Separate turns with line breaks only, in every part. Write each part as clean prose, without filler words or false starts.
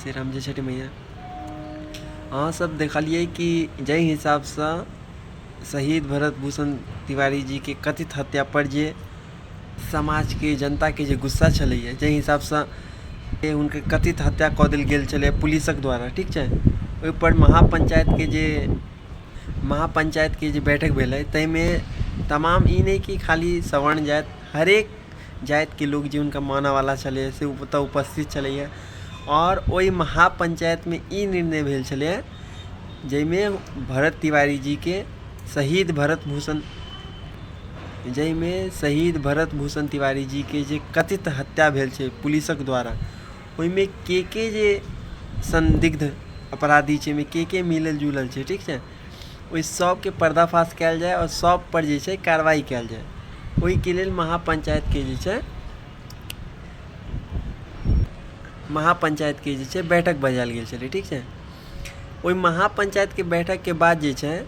श्री राम, जय छठी मैया। अहाँ सब देखलियै कि जाहि हिसाबसँ शहीद भरत भूषण तिवारी जीके कथित हत्यापर जे समाजके जनताके जे गुस्सा छलैए, जाहि हिसाबसँ हुनकर कथित हत्या कऽ देल गेल छलै पुलिसक द्वारा, ठीक छै, ओहिपर महापञ्चायतके जे बैठक भेलै ताहिमे तमाम ई नहि कि खाली सवर्ण जाति, हरेक जातिके लोक जे हुनका मानऽवला छलैए से ओतऽ उपस्थित छलैए। आओर ओहि महापञ्चायतमे ई निर्णय भेल छलैए जाहिमे भरत तिवारी जीके शहीद भरत भूषण जाहिमे शहीद भरत भूषण तिवारी जीके जे कथित हत्या भेल छै पुलिसक द्वारा, ओहिमे के के जे सन्दिग्ध अपराधी छै, ओहिमे के के मिलल जुलल छै, ठीक छै, ओहि सबके पर्दाफाश कयल जाय आओर सबपर जे छै कार्रवाइ कयल जाय। ओहिके लेल महापञ्चायतके जे छै बैठक बजायल गेल छलै, ठीक छै। ओहि महापञ्चायतके बैठकके बाद जे छै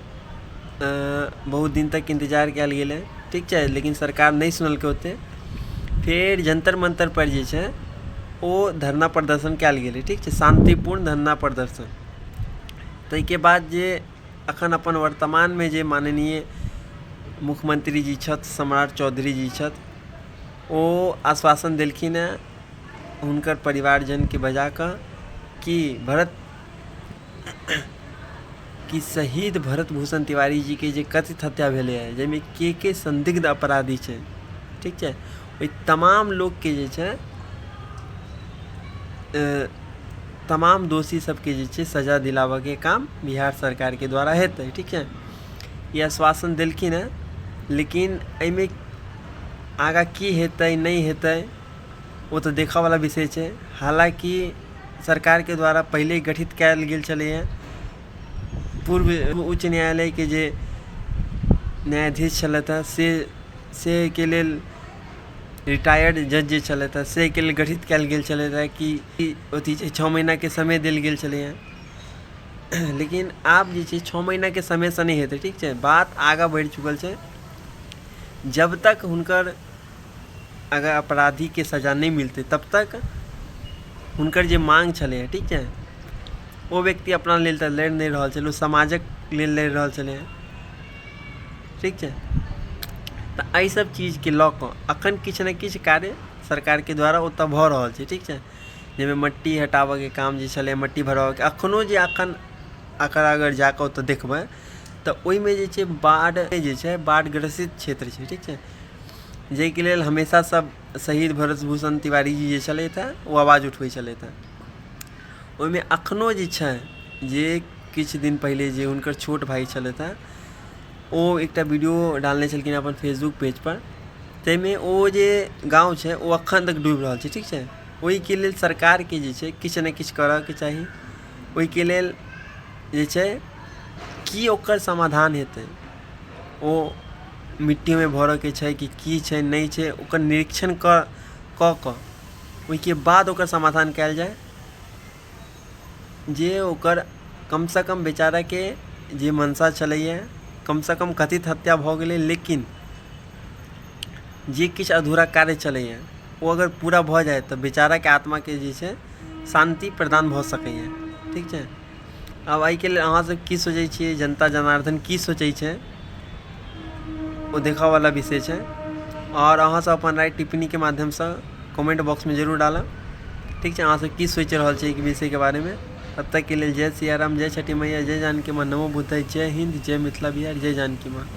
बहुत दिन तक इन्तजार कयल गेलै, ठीक छै, लेकिन सरकार नहि सुनलकै ओतेक। फेर जन्तर मन्तरपर जे छै ओ धरना प्रदर्शन कयल गेलै, ठीक छै, शान्तिपूर्ण धरना प्रदर्शन। ताहिके बाद जे एखन अपन वर्तमानमे जे माननीय मुख्यमन्त्री जी छथि, सम्राट चौधरी जी छथि, ओ आश्वासन देलखिन हेँ हुनकर परिवारजनके बजा कऽ कि शहीद भरत भूषण तिवारी जीके जे कथित हत्या भेलैए, जाहिमे के के सन्दिग्ध अपराधी छै, ठीक छै, ओहि तमाम लोकके जे छै तमाम दोषी सबके जे छै सजा दिलाबऽके काम बिहार सरकारके द्वारा हेतै, ठीक छै। ई आश्वासन देलखिन हेँ, लेकिन एहिमे आगाँ की हेतै नहि हेतै ओ तऽ देखऽवला विषय छै। हालाँकि सरकारके द्वारा पहिले गठित कयल गेल छलैए पूर्व उच्च न्यायालयके जे न्यायाधीश छलथि हेँ से के लेल रिटायर्ड जज जे छलथि हेँ से के लेल गठित कयल गेल छलथि हेँ कि अथी 6 महीनाके समय देल गेल छलैए। लेकिन आब जे छै 6 महीनाके समयसँ नहि हेतै, ठीक छै, बात आगाँ बढ़ि चुकल छै। जब तक हुनकर अगर अपराधीके सजा नहि मिलतै तब तक हुनकर जे माँग छलैए, ठीक छै, ओ व्यक्ति अपना लेल तऽ लड़ि नहि रहल छलै, ओ समाजक लेल लड़ि रहल छलै, ठीक छै। तऽ एहिसभ चीजके लऽ कऽ एखन किछु ने किछु कार्य सरकारके द्वारा ओतय भऽ रहल छै, ठीक छै, जाहिमे मट्टी हटाबयके काम जे छलै, मट्टी भरबयके, एखनहु जे एखन एकर अगर जा कऽ ओतय देखबै तऽ ओहिमे जे छै बाढ़ि जे छै बाढ़ि ग्रसित क्षेत्र छै, ठीक छै, जाहिके लेल हमेशा सभ शहीद भरत भूषण तिवारी जी जे छलथि हेँ ओ आवाज उठबै छलथि हेँ। ओहिमे एखनहु जे छै जे किछु दिन पहिले जे हुनकर छोट भाय छलथि हेँ ओ एकटा वीडियो डालने छलखिन अपन फेसबुक पेजपर, ताहिमे ओ जे गाँव छै ओ एखन तक डूबि रहल छै, ठीक छै। ओहिके लेल सरकारके जे छै किछु ने किछु करयके चाही। ओहिके लेल जे छै की ओकर समाधान हेतै, ओ मिट्टीमे भरयके छै कि की छै नहि छै, ओकर निरीक्षण कऽ कऽ ओहिके बाद ओकर समाधान कयल जाय, जे ओकर कमसँ कम बेचाराके जे मंशा छलैए, कमसँ कम कथित हत्या भऽ गेलै, लेकिन जे किछु अधूरा कार्य छलैए ओ अगर पूरा भऽ जाय तऽ बेचाराके आत्माके जे छै शान्ति प्रदान भऽ सकैए, ठीक छै। आब एहिके लेल अहाँसभ की सोचै छियै, जनता जनार्दन की सोचै छै, ओ देखयवला विषय छै। आओर अहाँसभ अपन राय टिप्पणीके माध्यमसँ कमेंट बॉक्समे जरूर डालब, ठीक छै। अहाँसभ की सोचि रहल छियै एहि विषयके बारेमे। तब तकके लेल जय सियाराम, जय छठि मैया, जय जानकी माँ, नमो बुद्धाय, जय हिन्द, जय मिथिला बिहार, जय जानकी माँ।